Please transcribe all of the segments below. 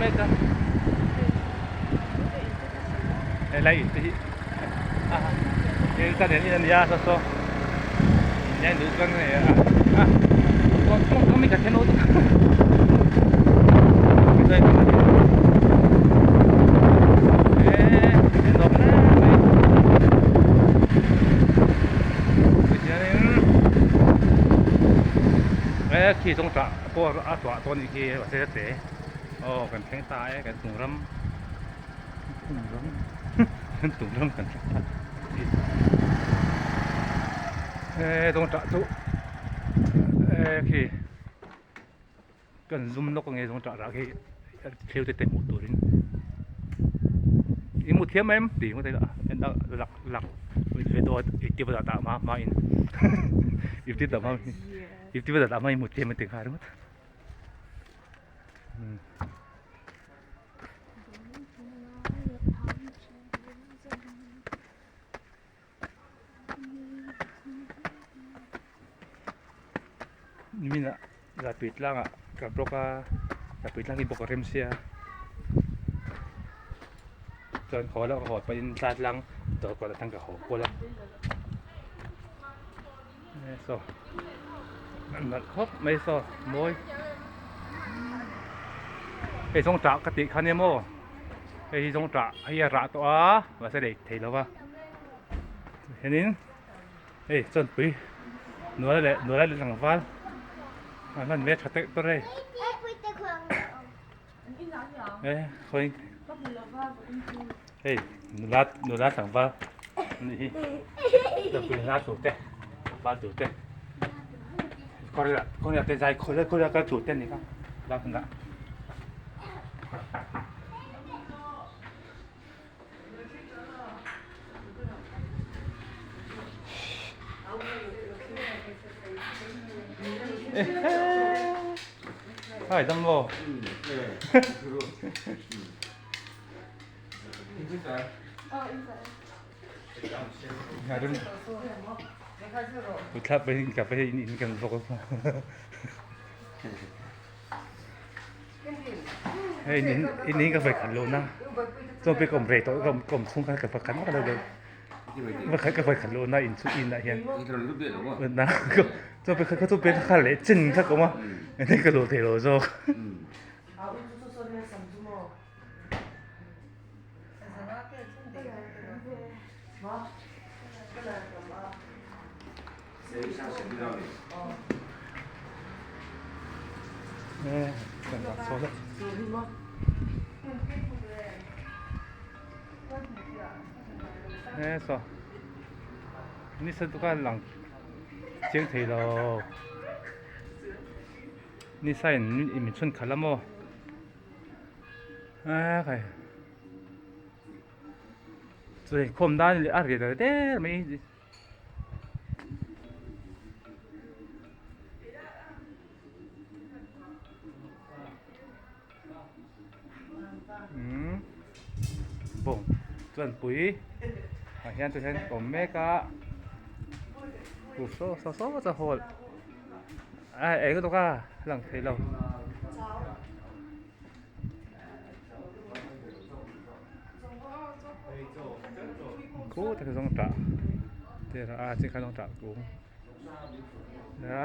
mek a helai in te hi ka nen in ania saw saw nen duh chuan hei a khi zawng tah pawh a tuah tawh a nih khi mahse a che aw kan thleng ta e kan chung ram kan chung ram kan thleng ta e zawng tah chu e khi kan zum lawk ange zawng tah rah khi thil te te hmuh turin i hmu thiam em tih ngawt a lak lak video dah hma hma in youtube dah hma youtube dah hma in hmu thiam tih nghal ringawt. Nimin ah Zapui tlang ah ka block a Zapui tlang hi bawk a rem sia chuan haw loh ka haw pahin thla tlang dawr kawt atang ka haw kual a saw a nalh khawp mai saw mawi hei zawng tah ka tih kha nia maw hei hi zawng tah hei a rah tawh a mahse lei thei lo va hianin hei chawnpui nula leh nula leh tlangval an hman ve tha teuh tawh rei e khawi hei nula nula tlangval anih hi chawnpui nula tur te tlangval tur te kawrah kawrah te zai khawi khawi kal tur te a ni kha lai hmunah. Hai dam lo. Thla pe ka pe in kan vok. Hei in in in ka vai khat lo na chuan pek awm ve tawh ka awm chhung khan ka va khat vak lo deuh va khat ka vai khat lo na in chu in ah hian na chuan pek kha chu pek kha leh chen kha ka awm a enge ka luh theih loh zawk. Ni sa duka lang chiang thei lo ni sa in min chhun khalh a maw a khai. Chu khawm dan a ri der der mai. Umm bawng chuan pui ah hian tihian a awm mek a uh saw saw saw saw hall a eng lutuk a lang thei lo. Khu tak zawng tah te a chi kha zawng tah kung a.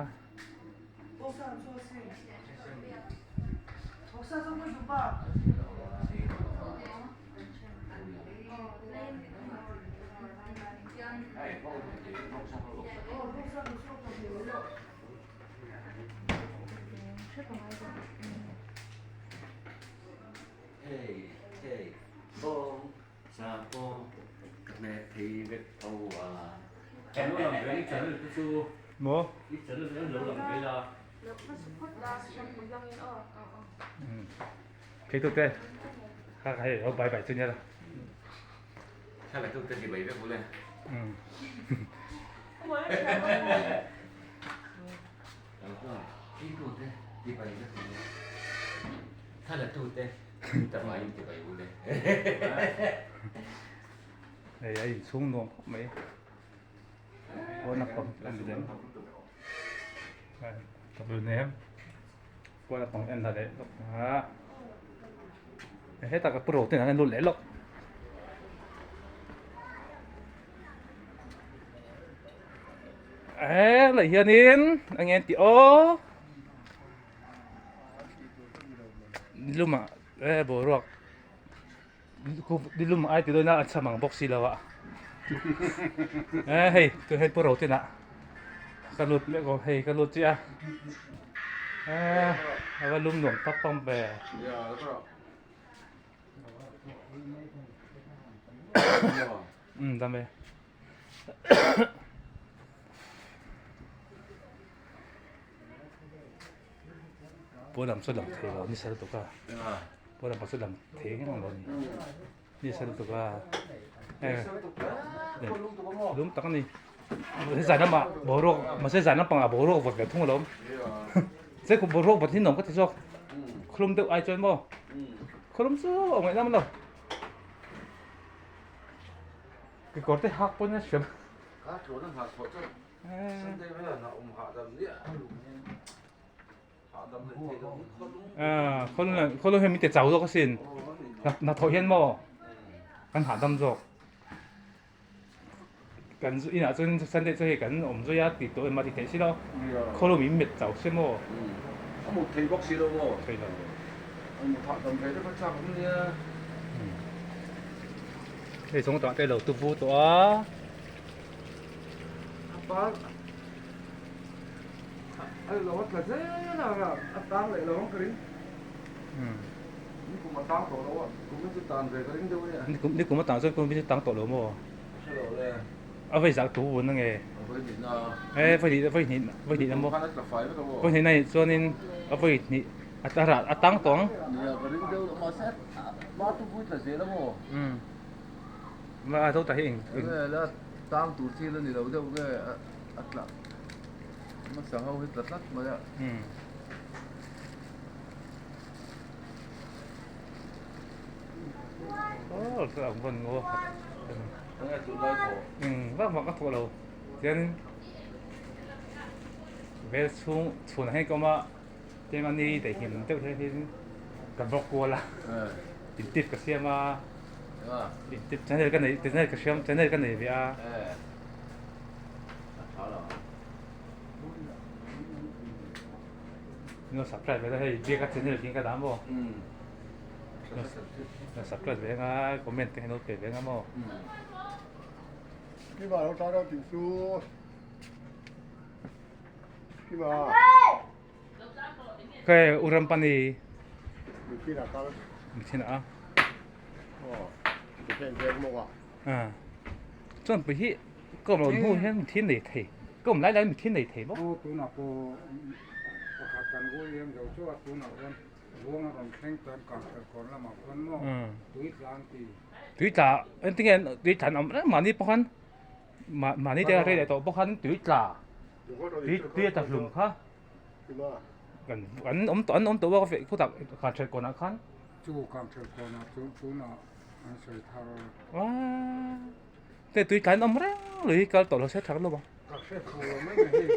Maw? Thei tu te kha hei ho bai bai chu nia la. Hei a inchhung nuam khawp mai pawn a pang en lem ka bul nem pawn a pang en la leh lawk a. Hetah ka pu ro te an lut leh lawk. Eee leh hianin eng nge an tih aw nilumah ee boruak nilum ai ti dawn a an cham ang bawk si lo a ee hei tun hei pu ro te nah ka lut mek aw hei ka lut chiah a ee a va lum nuam tak pang ve. Umm dam e. Pawn lam chu lang thei lo ni sel tuk a pawn lam pawh chu lang thei ngang lo ni ni sel tuk a lum tak a ni zan lamah boruak mahse zan lampangah boruak vawt ve thung alawm che boruak vawt hi nuam ka ti zawk khawlum deuh ai chuan maw khawlum chu a ngaih lo. Kekawr te hak pawn a hriam. Ka tlawn a nghah chhuah chuan Sunday mai ah awm hahdam nia. Hahdam leh thei lo khawlung. Ah, khawlung khawlung hian min ti chau zawk asin. Na thawh hian maw kan hahdam zawk. Kan inah chuan Sunday chu hei kan awm zui a tih tawh emaw ti theih si lo. Khawlung min met chau si maw. A mut thei bawk si lo maw. Thei lo. A mut hahdam ve deuh a chak awm nia. Hei zawng tah te lo tu vu tawh a. A par a lo a tla zel a a tang leh lo ang ka ring. Ni kum a tang tawh lo a kum hi chu tan ve ka ring deuh a nia. Ni kum ni kum a tang chuan kum hi chu tang tawh lo maw? Ka hre lo le. A vei zak tu vun ange. A vawi hnih na. E vawi hnih vawi hnih vawi hnih na maw? Khan a tla fai vek a maw? Vawi hnih na nih chuanin a vawi hnih a tla a tang tawh ang. Nia ka ring deuh lo mahse ma tu pui tla zel a maw? Umm. Ma a zo ta hi eng eng. Nge la tang tur chi la ni lo deuh nge a tla hmasa ho hi tla tlat mai a. Umm. Aw chu ang vawn ngaw Enge tun lai thaw? Eng vak vak a thawh lo chuan vel chhung chhunah hian ka awm a tlem a ni daihlim deuh hian hin ka vawk kual a intip ka siam a intip channel ka nei channel ka siam channel ka nei ve a. Min lo subscribe ve la hei biak a channel hi ka dah maw lo subscribe ve anga comment te hi lo pe ve anga maw Kima lo ta tih chu Kima Khawi u ram pani Mithin ah kal Mithin ah Aw Mithin veng mawk ah A chuan pui hi ka awm lo hnu hian mithin nei thei ka awm lai lai mithin nei thei bawk. Aw tunah pawh pakhat kan rul liam zo chu a tunah khuan ruang a rawn thleng chuan kangkher kawn lamah khuan maw tui tla an ti. Tui tla engtin nge tui tla an awm reng mahni pawh khan mahni te a rei leh tawh bawk khan tui tla tui tui a tla hlum kha kan an awm tawh an awm tawh a khutah kangkher kawnah khan. Chu kangkher kawnah chuan tunah an sawi thar. Te tui tlai an awm reng lui hi kal tawh lo se tha lo ang. Ka hre phu lo mai mai hei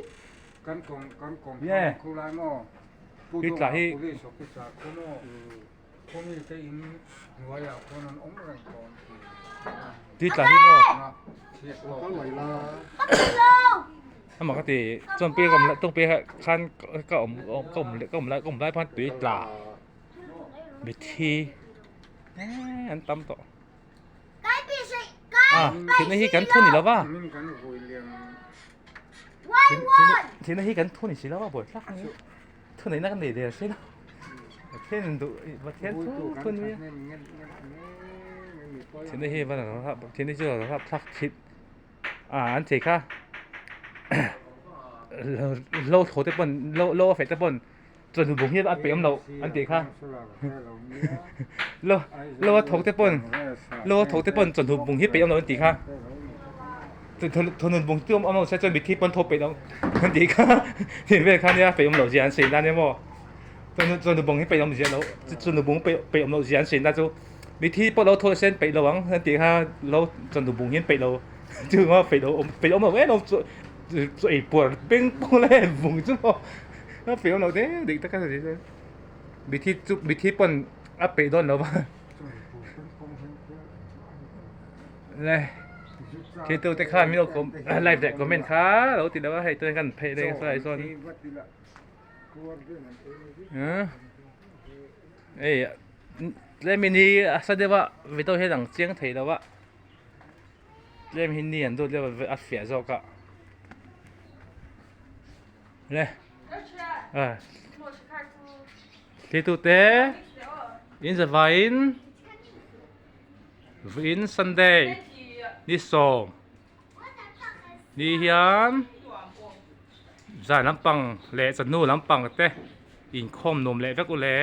kan kawng kan kawng thang khu lai maw Pu Tui tla hi Police officer khu maw khu mi te in hnuai ah khuan an awm reng tawh an ti. Tui tla hi maw Amah ka ti chuan pi ka awm tung pi khan ka awm ka awm ka awm lai ka awm lai pawh tui tla mithi an tam tawh. À, thihna hi kan thu ni lo va. Thihna hi kan thu ni si lo va, buai thlak ni. Thu neihna kan nei der si lo. Pathian duh, Pathian thu thu ni. Thihna hi van thihna chu rap thlak thit. À, an chei kha. Lo tho te pawn, lo lo a feh te pawn. Chawhnu bung hi a peih awm loh an tih kha lo lo a thawk te pawn lo a thawk te pawn chawhnu bung hi peih awm loh an tih kha chawhnu bung chu awm lo se chuan mitthi pawn tho peih loh an tih kha tih vel kha nia peih awm loh zia an sawi nan emaw chawhnu chawhnu bung hi peih awm zia loh chawhnu bung peih peih awm loh zia an sawi na chu mitthi pawh lo tho se an peih lo ang an tih kha lo chawhnu bung hi an peih lo chu peih lo peih awm loh em em chu chu ei puar peng pawng lai bung chu maw. A peih awm loh deuh dik tak a ni chu. Mithi chu mithi pawn a peih dawn lo va. Le thiltu te khan min lo like leh comment kha lo ti lo a hei chuan kan phei leh nasa ai sawn hei tlem in hi a sa deuh a video hian ang chiang thei lo a tlem hi ni an dawt deuh a fiah zawk a le thiltu te in zavaiin. Vawiin Sunday ni sawm ni hian zan lampang leh chawhnu lampang te inkhawm nuam leh vek u le.